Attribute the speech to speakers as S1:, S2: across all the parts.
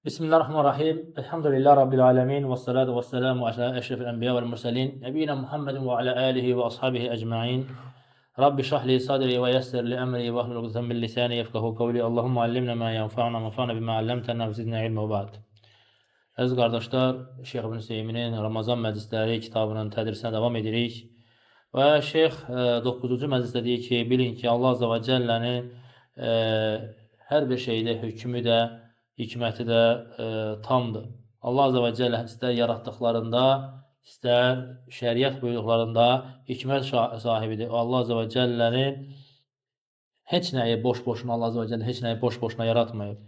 S1: Bismillahirrahmanirrahim. Elhamdülillahi Rabbil alemin. Və salatu və selamu ala eşrefil enbiya vel mursalin. Nebiyina Muhammedin və ala alihi və ashabihi ecmain. Rabbi şrah li sadri və yessir li emri və ahlul uqdeten min lisani yefkahu kavli. Allahumma allimna ma yenfa'una və anfa'na bima allamtana və zidna ilma və ba'd. Əziz qardaşlar, Şeyx İbn Hüseyminin Ramazan məclisləri kitabının tədrisinə davam edirik. Və Şeyx 9-cu məclisdə deyir ki, bilin ki, Allah Azza və Cəllənin hər bir şeydə hökmü də, hikməti də tamdır. Allah Azza və Cəllə istər yaratdıqlarında, istər şəriət buyruqlarında hikmət sahibidir. Allah Azza və Cəllənin heç nəyi boş-boşuna, Allah Azza və Cəllə heç nəyi boş-boşuna yaratmayıb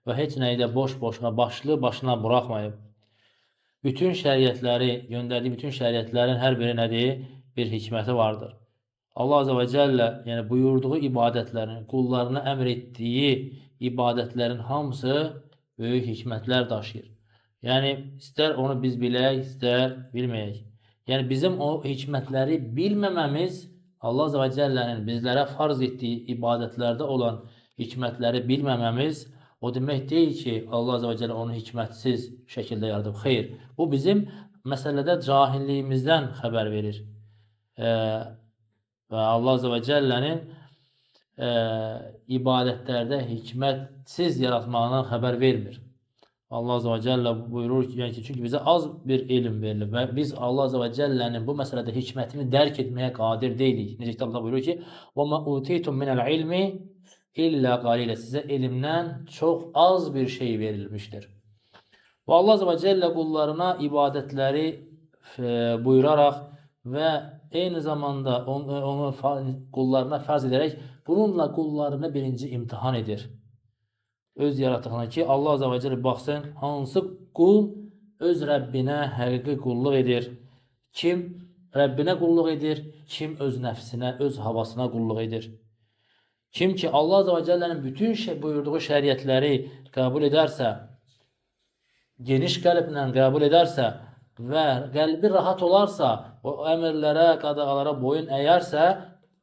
S1: və heç nəyi də boş-boşuna, başlı başına buraxmayıb. Bütün şəriətləri, göndərdiyi bütün şəriətlərin hər biri nədir? Bir hikməti vardır. Allah Azza və Cəllə, yəni buyurduğu ibadətlərin, qullarına əmr etdiyi ibadətlərin hamısı böyük hikmətlər daşıyır. Yəni istər onu biz bilək, istər bilməyək. Yəni bizim o hikmətləri bilməməmiz, Allah Azza və Cəllənin bizlərə farz etdiyi ibadətlərdə olan hikmətləri bilməməmiz o demək deyil ki, Allah Azza və Cəllə onu hikmətsiz şəkildə yaradıb. Xeyr, bu bizim məsələdə cahilliyimizdən xəbər verir. Və Allah Azza və Cəllənin ibadətlərdə hikmətsiz yaratmağından xəbər vermir. Allah Azza və Cəllə buyurur ki, yəni ki, çünki bizə az bir elm verilir və biz Allah Azza və Cəllənin bu məsələdə hikmətini dərk etməyə qadir deyilik. Necə ki, Allah buyurur ki: "Və ma utitum minəl ilmi illə qalilə." Sizə elmdən çox az bir şey verilmişdir. Və Allah Azza və Cəllə qullarına ibadətləri buyuraraq və eyni zamanda onu qullarına fərz edərək bununla qullarını birinci imtihan edir. Öz yaratdığına ki, Allah Azza və Cəllə baxsın, hansı qul öz Rəbbinə həqiqi qulluq edir, kim Rəbbinə qulluq edir, kim öz nəfsinə, öz havasına qulluq edir. Kim ki Allah Azza və Cəllənin bütün buyurduğu şəriətləri qəbul edərsə, geniş qəlblə qəbul edərsə və qəlbi rahat olarsa, o əmrlərə, qadağalara boyun əyərsə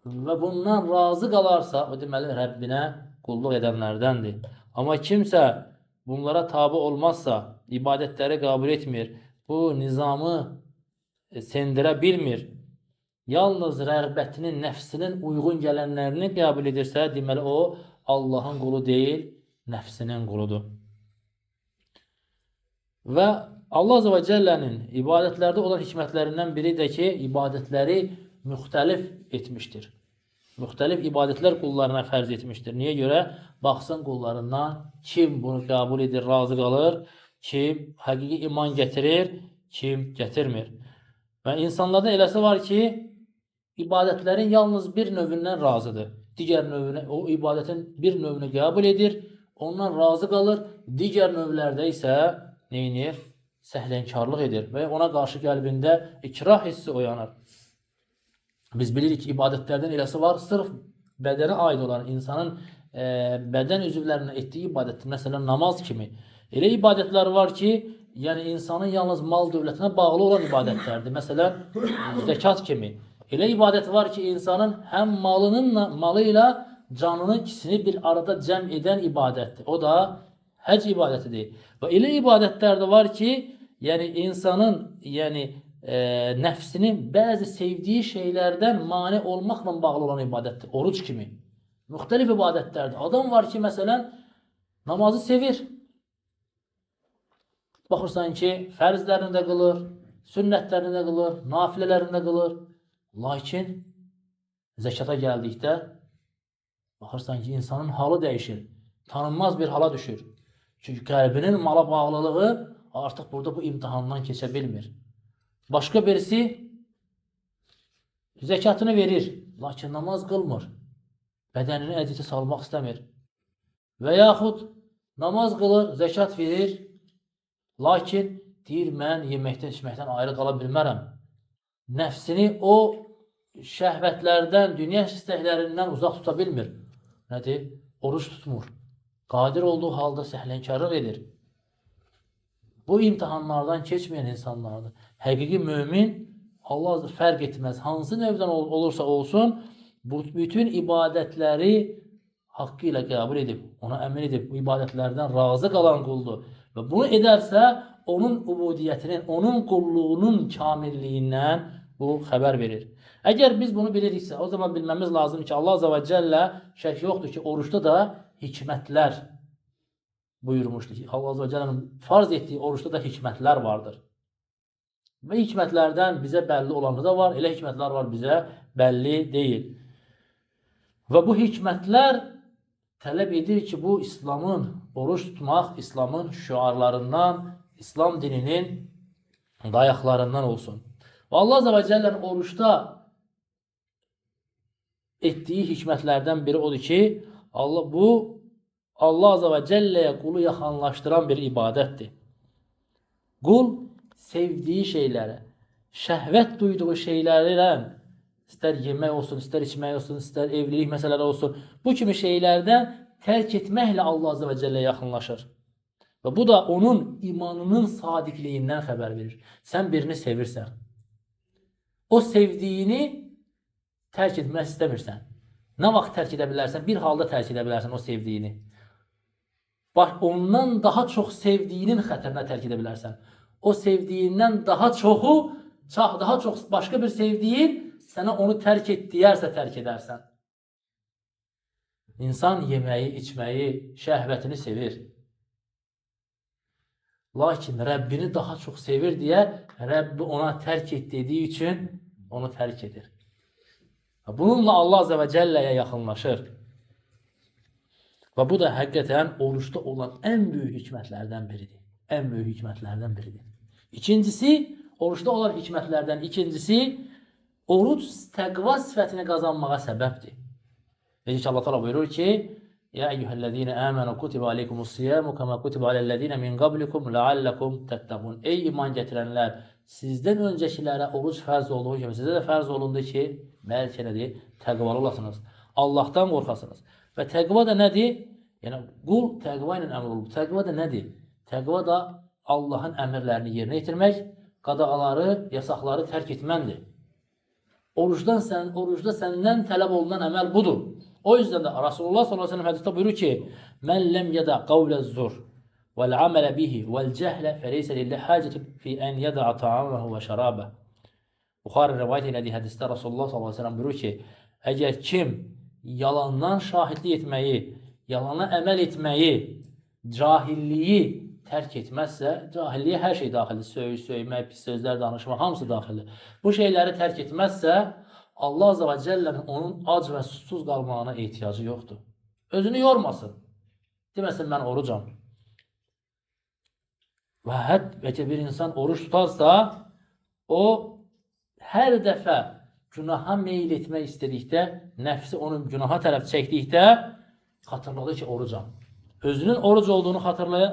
S1: və bundan razı qalarsa, o deməli Rəbbinə qulluq edənlərdəndir. Amma kimsə bunlara tabi olmazsa, ibadətləri qəbul etmir, bu nizamı sendirə bilmir, yalnız rəğbətinin, nəfsinin uyğun gələnlərini qəbul edirsə, deməli o Allahın qulu deyil, nəfsinin quludur. Və Allah Azza və Cəllənin ibadətlərdə olan hikmətlərindən biri də ki, ibadətləri müxtəlif etmişdir. Müxtəlif ibadətlər qullarına fərz etmişdir. Niyə görə? Baxsın qullarından kim bunu qəbul edir, razı qalır, kim həqiqi iman gətirir, kim gətirmir. Və insanlarda eləsi var ki, ibadətlərin yalnız bir növündən razıdır. Digər növünə, o ibadətin bir növünü qəbul edir, ondan razı qalır. Digər növlərdə isə neynir? Səhlənkarlıq edir və ona qarşı qəlbində ikrah hissi oyanır. Biz bilirik ki, ibadətlərdən eləsi var, sırf bədənə aid olan insanın bədən üzvlərinə etdiyi ibadətdir. Məsələn, namaz kimi. Elə ibadətlər var ki, yəni insanın yalnız mal dövlətinə bağlı olan ibadətlərdir. Məsələn, zəkat kimi. Elə ibadət var ki, insanın həm malı ilə canını ikisini bir arada cəm edən ibadətdir. O da həcc ibadətidir. Və elə ibadətlər də var ki, yəni insanın, yəni nəfsinin bəzi sevdiyi şeylərdən mane olmaqla bağlı olan ibadətdir. Oruc kimi. Müxtəlif ibadətlərdir. Adam var ki, məsələn, namazı sevir. Baxırsan ki, fərzlərini də qılır, sünnətlərini də qılır, nafilələrini də qılır. Lakin zəkata gəldikdə baxırsan ki, insanın halı dəyişir. Tanınmaz bir hala düşür. Çünki qəlbinin mala bağlılığı artıq burada bu imtihandan keçə bilmir. Başqa birisi zəkatını verir, lakin namaz qılmır. Bədənini əziyyətə salmaq istəmir. Və yaxud namaz qılır, zəkat verir, lakin deyir, mən yeməkdən, içməkdən ayrı qala bilmərəm. Nəfsini o şəhvətlərdən, dünya istəklərindən uzaq tuta bilmir. Nədir? Oruç tutmur. Qadir olduğu halda səhlənkarlıq edir. Bu imtihanlardan keçməyən insanlardır. Həqiqi mömin Allah fərq etməz. Hansı növdən olursa olsun, bu bütün ibadətləri haqqı ilə qəbul edib, ona əmr edib, bu ibadətlərdən razı qalan quldur. Və bunu edərsə, onun ubudiyyətinin, onun qulluğunun kamilliyindən bu xəbər verir. Əgər biz bunu biliriksə, o zaman bilməmiz lazım ki, Allah Azze və Cəllə şək yoxdur ki, oruçda da hikmətlər buyurmuşdur ki, Allah Azze və Cəllənin farz etdiyi oruçda da hikmətlər vardır. Və hikmətlərdən bizə bəlli olanı da var, elə hikmətlər var bizə bəlli deyil. Və bu hikmətlər tələb edir ki, bu İslamın, oruç tutmaq İslamın şüarlarından, İslam dininin dayaqlarından olsun. Və Allah Azze və Cəllənin oruçda etdiyi hikmətlərdən biri odur ki, Allah Azze və Cəlləyə qulu yaxınlaşdıran bir ibadətdir. Qul sevdiyi şeylərə, şəhvət duyduğu şeylərlə, istər yemək olsun, istər içmək olsun, istər evlilik məsələləri olsun, bu kimi şeylərdən tərk etməklə Allah Azze və Cəlləyə yaxınlaşır. Və bu da onun imanının sadiqliyindən xəbər verir. Sən birini sevirsən. O sevdiyini tərk etmək istəmirsən. Nə vaxt tərk edə bilərsən? Bir halda tərk edə bilərsən o sevdiyini. Bax, ondan daha çox sevdiyinin xətrinə tərk edə bilərsən. O sevdiyindən daha çoxu, daha çox başqa bir sevdiyin sənə onu tərk et deyərsə tərk edərsən. İnsan yeməyi, içməyi, şəhvətini sevir. Lakin Rəbbini daha çox sevir deyə Rəbbi ona tərk et dediyi üçün onu tərk edir. Bununla Allah Azze və Cəlləyə yaxınlaşır. Və bu da həqiqətən oruçda olan ən böyük hikmətlərdən biridir. Ən böyük hikmətlərdən biridir. İkincisi, oruçda olan hikmətlərdən ikincisi, oruc təqva sifətini qazanmağa səbəbdir. Necə ki, Allah Teala buyurur ki, Ya eyyühəl-ləzīnə əmənu kutibə aleykumus-siyamu kəmə kutibə aləl-ləzīnə min qablikum lealləkum təttəqun. Ey iman gətirənlər, sizdən öncəkilərə oruc fərz olduğu kimi sizə də fərz olundu ki, bəlkə nədir? Təqvalı olasınız. Allahdan qorxasınız. Və təqva da nədir? Yəni qul təqva ilə əmr olub. Təqva da nədir? Təqva da Allahın əmrlərini yerinə yetirmək, qadağaları, yasaqları tərk etməndir. Orucda səndən tələb olunan əməl budur. O yüzden de Resulullah sallallahu aleyhi ve sellem hadiste buyurur ki: "Men lem yeda qavle-zur vel amele bihi vel cehle feleyse lillahi hacetun fi en yeda ta'amahu ve şarabe." Buxari rivayet elədiyi hədisdə Resulullah sallallahu aleyhi ve sellem buyurur ki, əgər kim yalandan şahidlik etməyi, yalana əməl etməyi, cahilliyi tərk etməzsə, cahilliyə hər şey daxildir. Söyüş, söymək, pis sözlər danışmaq, hamısı daxildir. Bu şeyləri tərk etməzsə, Allah Azze və Cəllənin onun ac və susuz qalmağına ehtiyacı yoxdur. Özünü yormasın. Deməsin, mən orucam. Və hətta bir insan oruç tutarsa, o hər dəfə günaha meyl etmək istədikdə, nəfsi onu günaha tərəf çəkdikdə xatırladır ki, orucam. Özünün oruc olduğunu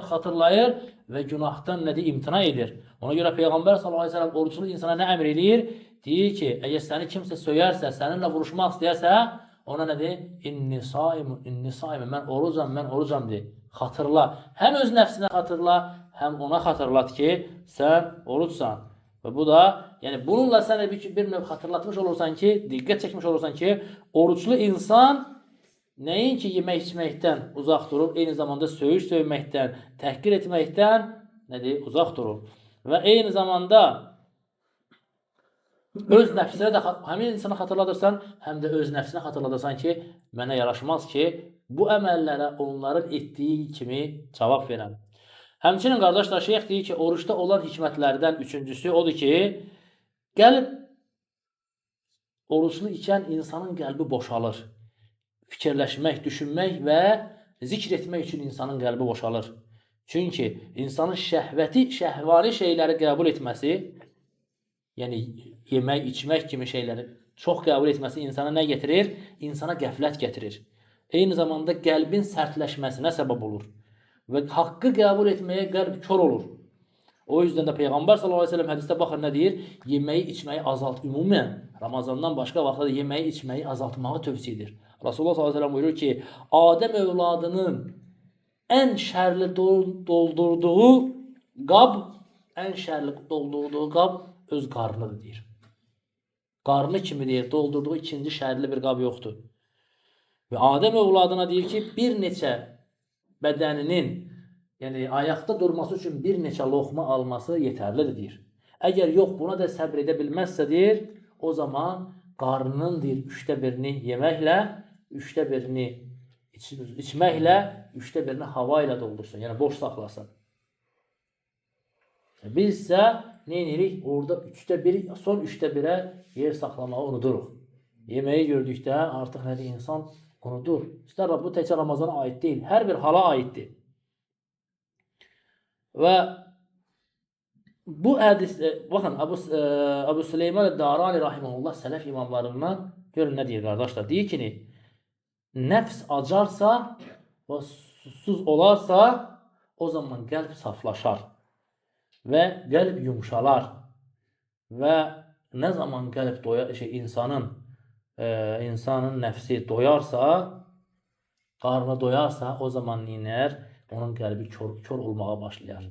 S1: xatırlayır və günahdan nədir? İmtina edir. Ona görə Peyğəmbər sallallahu əleyhi və səlləm oruclu insana nə əmr eləyir? Deyir ki, əgər səni kimsə söyərsə, səninlə vuruşmaq istəyərsə, ona nədir? İnni saim, inni saim, mən orucam, mən orucam de. Xatırla. Həm öz nəfsinə xatırla, həm ona xatırlat ki, sən orucsan. Və bu da, yəni bununla sən bir növ xatırlatmış olursan ki, diqqət çəkmiş olursan ki, oruclu insan nəinki yemək içməkdən uzaq durur, eyni zamanda söyüş söyməkdən, təhqir etməkdən nədir? Uzaq durur. Və eyni zamanda öz nəfsinə də həmin insana xatırladırsan, həm də öz nəfsinə xatırladırsan ki, mənə yaraşmaz ki, bu əməllərə onların etdiyi kimi cavab verəm. Həmçinin qardaşlar, şeyx deyir ki, oruçda olan hikmətlərdən üçüncüsü odur ki, qəlb oruçlu ikən insanın qəlbi boşalır. Fikirləşmək, düşünmək və zikr etmək üçün insanın qəlbi boşalır. Çünki insanın şəhvəti, şəhvani şeyləri qəbul etməsi, yəni yemək, içmək kimi şeyləri çox qəbul etməsi insana nə getirir? İnsana qəflət gətirir. Eyni zamanda qəlbin sərtləşməsinə səbəb olur. Və haqqı qəbul etməyə qəlb kör olur. O yüzden də Peyğəmbər sallallahu əleyhi və səlləm hədisdə baxın nə deyir? Yeməyi, içməyi azalt. Ümumən Ramazandan başqa vaxtda da yeməyi, içməyi azaltmağı tövsiyə edir. Rasulullah sallallahu əleyhi və səlləm buyurur ki, Adəm övladının ən şərli doldurduğu qab, ən şərli doldurduğu qab öz qarnıdır deyir. Qarnı kimi deyir, doldurduğu ikinci şərli bir qab yoxdur. Və Adəm övladına deyir ki, bir neçə bədəninin Yəni ayaqda durması üçün bir neçə loxma alması yetərlidir deyir. Əgər yox buna da səbr edə bilməzsə deyir, o zaman qarnının deyir üçdə birini yeməklə, üçdə birini içməklə, üçdə birini hava ilə doldursun. Yəni boş saxlasın. Biz isə nə edirik? Orada üçdə bir, son üçdə birə yer saxlamağı unuduruq. Yeməyi gördükdə artıq nədir? İnsan unudur. İstər bu təkcə Ramazana aid deyil, hər bir hala aiddir. Və bu hədis, baxın, Əbu Süleyman Darani rahimehullah sələf imamlarından görün nə deyir qardaşlar. Deyir ki, nəfs acarsa və susuz olarsa, o zaman qəlb saflaşar və qəlb yumşalar və nə zaman qəlb doya, insanın nəfsi doyarsa, qarnı doyarsa, o zaman neylər? Onun qəlbi kör olmağa başlayar.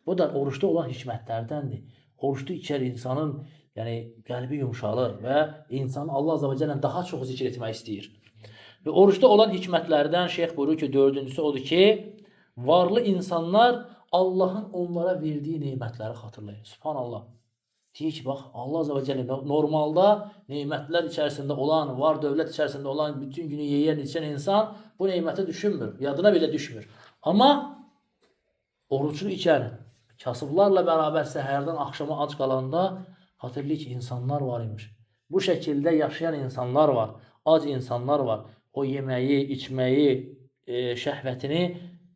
S1: Bu da oruçda olan hikmətlərdəndir. Oruçda içər insanın, yəni qəlbi yumşalır və insan Allah Azze və Cəllə daha çox zikr etmək istəyir. Və oruçda olan hikmətlərdən şeyx buyurur ki, dördüncüsü odur ki, varlı insanlar Allahın onlara verdiyi nemətləri xatırlayır. Subhanallah. Deyir ki, bax, Allah Azze və Cəllə normalda nemətlər içərisində olan, var dövlət içərisində olan, bütün günü yeyən, içən insan bu neməti düşünmür, yadına belə düşmür. Amma oruçlu ikən, kasıblarla bərabər səhərdən axşama ac qalanda xatırlayır ki, insanlar var imiş. Bu şəkildə yaşayan insanlar var, ac insanlar var. O yeməyi, içməyi, şəhvətini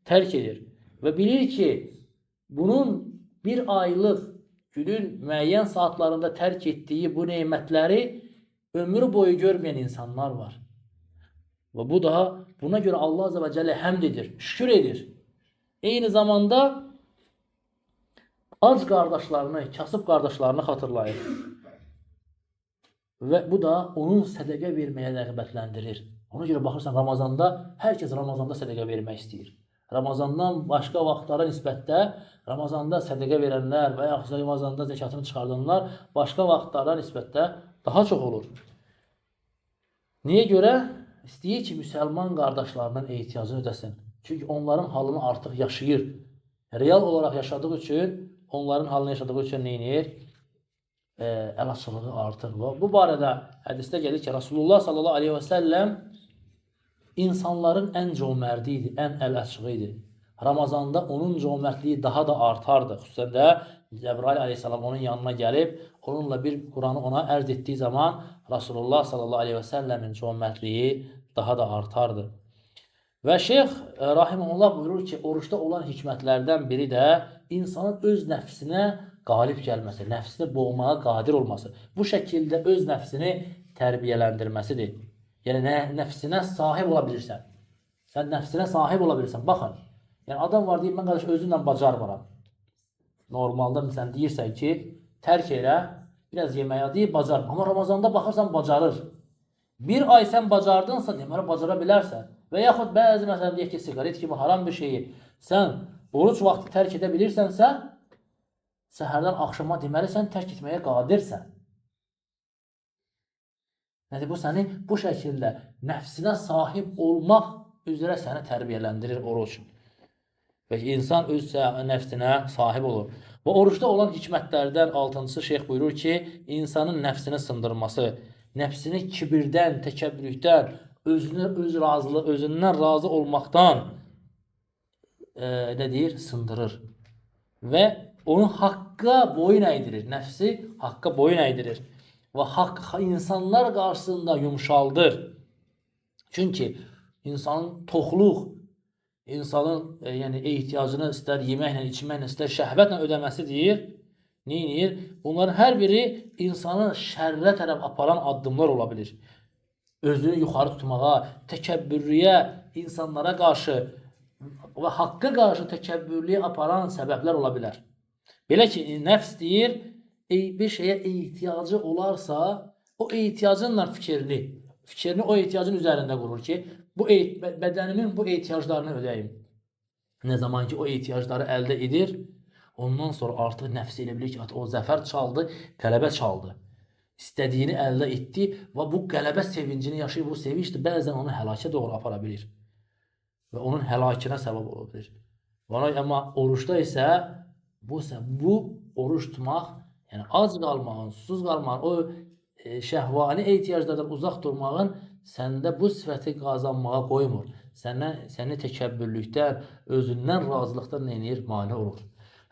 S1: tərk edir. Və bilir ki, bunun bir aylıq günün müəyyən saatlarında tərk etdiyi bu nemətləri ömrü boyu görməyən insanlar var. Və bu da buna görə Allah Azze və Cəllə həmd edir, şükür edir. Eyni zamanda ac qardaşlarını, kasıb qardaşlarını xatırlayır. Və bu da onun sədəqə verməyə rəğbətləndirir. Ona görə baxırsan Ramazanda, hər kəs Ramazanda sədəqə vermək istəyir. Ramazandan başqa vaxtlara nisbətdə Ramazanda sədəqə verənlər və yaxud Ramazanda zəkatını çıxardanlar başqa vaxtlara nisbətdə daha çox olur. Niyə görə? İstəyir ki, müsəlman qardaşlarının ehtiyacını ödəsin. Çünki onların halını artıq yaşayır. Real olaraq yaşadığı üçün, onların halını yaşadığı üçün nə edir? Əl açılığı artır. Bu barədə hədisdə gəlir ki, Rasulullah sallallahu aleyhi və səlləm insanların ən cömərdi idi, ən əl açığı idi. Ramazanda onun cömərtliyi daha da artardı. Xüsusən də Cəbrail aleyhissalam onun yanına gəlib, onunla bir Quranı ona ərz etdiyi zaman Rasulullah sallallahu aleyhi və səlləmin cömərtliyi daha da artardı. Və şeyx rahimehullah buyurur ki, oruçda olan hikmətlərdən biri də insanın öz nəfsinə qalib gəlməsi, nəfsini boğmağa qadir olması, bu şəkildə öz nəfsini tərbiyələndirməsidir. Yəni nəfsinə sahib ola bilirsən. Sən nəfsinə sahib ola bilirsən. Baxın, yəni adam var deyir, mən qardaş özümlə bacarmıram. Normalda sən deyirsən ki, tərk elə, biraz yeməyə deyir, bacarmır. Amma Ramazanda baxırsan, bacarır. Bir ay sən bacardınsa, deməli bacara bilərsən. Və yaxud bəzi məsələn deyək ki, siqaret kimi haram bir şeyi sən oruc vaxtı tərk edə bilirsənsə, səhərdən axşama deməli sən tərk etməyə qadirsən. Nədir bu səni bu şəkildə nəfsinə sahib olmaq üzrə səni tərbiyələndirir oruc. Və insan öz nəfsinə sahib olur. Və orucda olan hikmətlərdən altıncısı şeyx buyurur ki, insanın nəfsini sındırması, nəfsini kibirdən, təkəbbürlükdən, özünə öz razılığı, özündən razı olmaqdan nə deyir? Sındırır. Və onu haqqa boyun əydirir. Nəfsi haqqa boyun əydirir. Və haqq insanlar qarşısında yumşaldır. Çünki insanın toxluq, insanın yəni ehtiyacını istər yeməklə, içməklə, istər şəhvətlə ödəməsi deyir. Nə edir? Bunların hər biri insanı şərrə tərəf aparan addımlar ola bilir. Özünü yuxarı tutmağa, təkəbbürlüyə, insanlara qarşı və haqqa qarşı təkəbbürlüyə aparan səbəblər ola bilər. Belə ki, nəfs deyir, bir şeyə ehtiyacı olarsa, o ehtiyacınla fikrini o ehtiyacın üzərində qurur ki, bu bədənimin bu ehtiyaclarını ödəyim. Nə zaman ki, o ehtiyacları əldə edir, ondan sonra artıq nəfs elə bilir ki, o zəfər çaldı, qələbə çaldı. İstədiyini əldə etdi və bu qələbə sevincini yaşayır. Bu sevinç də bəzən onu həlakə doğru apara bilir və onun həlakına səbəb ola bilir. Ona, amma oruçda isə bu oruç tutmaq, yəni ac qalmağın, susuz qalmağın, o şəhvani ehtiyaclardan uzaq durmağın səndə bu sifəti qazanmağa qoymur. Səni təkəbbürlükdən, özündən razılıqdan nə edir? Mane olur.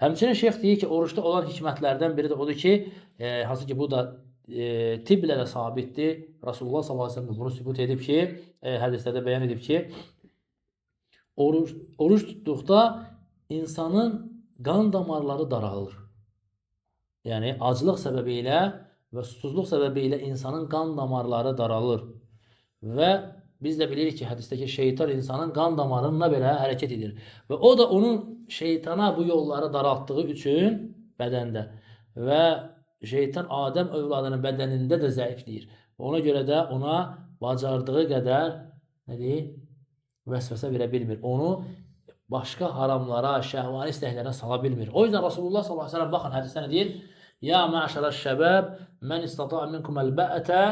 S1: Həmçinin şeyx deyir ki, oruçda olan hikmətlərdən biri də odur ki, hansı ki bu da tibblə də sabitdir. Rasulullah sallallahu əleyhi və səlləm bunu sübut edib ki, hədislərdə bəyan edib ki, oruç tutduqda insanın qan damarları daralır. Yəni aclıq səbəbi ilə və susuzluq səbəbi ilə insanın qan damarları daralır. Və biz də bilirik ki, hədisdəki şeytan insanın qan damarına belə hərəkət edir. Və o da onun şeytana bu yolları daraltdığı üçün bədəndə və şeytan Adəm övladının bədənində də zəifləyir. Ona görə də ona bacardığı qədər nə deyir? Vəsvəsə verə bilmir. Onu başqa haramlara, şəhvani istəklərə sala bilmir. O yüzden Rasulullah sallallahu aleyhi ve sellem baxın hədisdə nə deyir? Ya məşərəş şəbəb, mən istata'a minkumel bəətə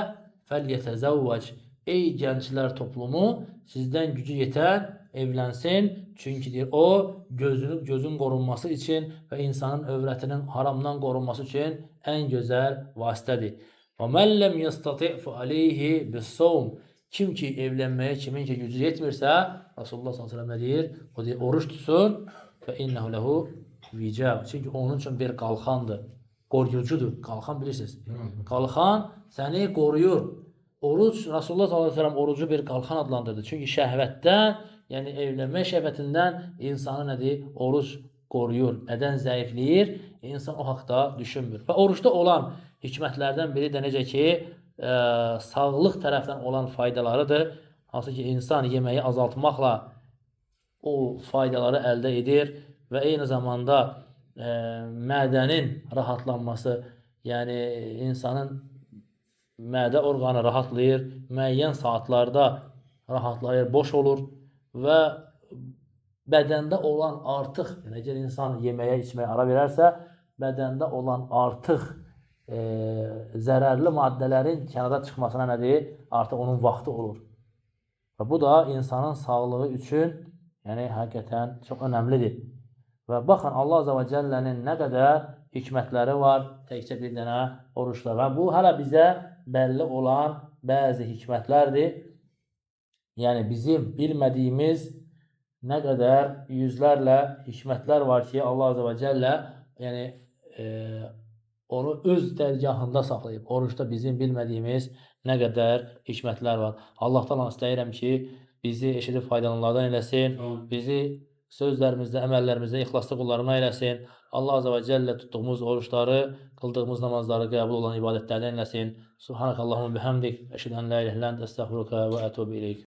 S1: fəlyetəzəvvəc. Ey gənclər toplumu, sizdən gücü yetən evlənsin. Çünki deyir, o gözün qorunması üçün və insanın övrətinin haramdan qorunması üçün ən gözəl vasitədir. Və mən ləm yəstati' fə aleyhi bis-savm. Kim ki evlənməyə, kimin ki gücü yetmirsə, Rasulullah sallallahu əleyhi və səlləm nə deyir? O deyir, oruç tutsun və innehu lehu vica. Çünki onun üçün bir qalxandır, qoruyucudur. Qalxan bilirsiniz. Qalxan səni qoruyur. Oruç, Rasulullah sallallahu əleyhi və səlləm orucu bir qalxan adlandırdı. Çünki şəhvətdən, yəni evlənmə şəhvətindən insanı nədir? Oruc qoruyur, bədən zəifləyir, insan o haqda düşünmür. Və oruçda olan hikmətlərdən biri də necə ki, sağlıq tərəfdən olan faydalarıdır. Hansı ki, insan yeməyi azaltmaqla o faydaları əldə edir və eyni zamanda mədənin rahatlanması, yəni insanın mədə orqanı rahatlayır, müəyyən saatlarda rahatlayır, boş olur və bədəndə olan artıq, yəni əgər insan yeməyə, içməyə ara verərsə, bədəndə olan artıq zərərli maddələrin kənara çıxmasına nədir? Artıq onun vaxtı olur. Və bu da insanın sağlığı üçün, yəni həqiqətən çox önəmlidir. Və baxın, Allah Azə və Cəllənin nə qədər hikmətləri var təkcə bir dənə oruçda. Və bu hələ bizə bəlli olan bəzi hikmətlərdir. Yəni bizim bilmədiyimiz nə qədər yüzlərlə hikmətlər var ki, Allah Azə və Cəllə yəni, onu öz dərgahında saxlayıb. Oruçda bizim bilmədiyimiz nə qədər hikmətlər var. Allahdan istəyirəm ki, bizi eşidib faydalananlardan eləsin, bizi sözlərimizdə, əməllərimizdə ixlaslı qullarına eləsin. Allah Azə və Cəllə tutduğumuz oruçları, qıldığımız namazları qəbul olan ibadətlərdən eləsin. Subhanakallahumma bihamdik, əşhədu ən la ilahe illə ente, əstəğfiruka və ətubu ileyk.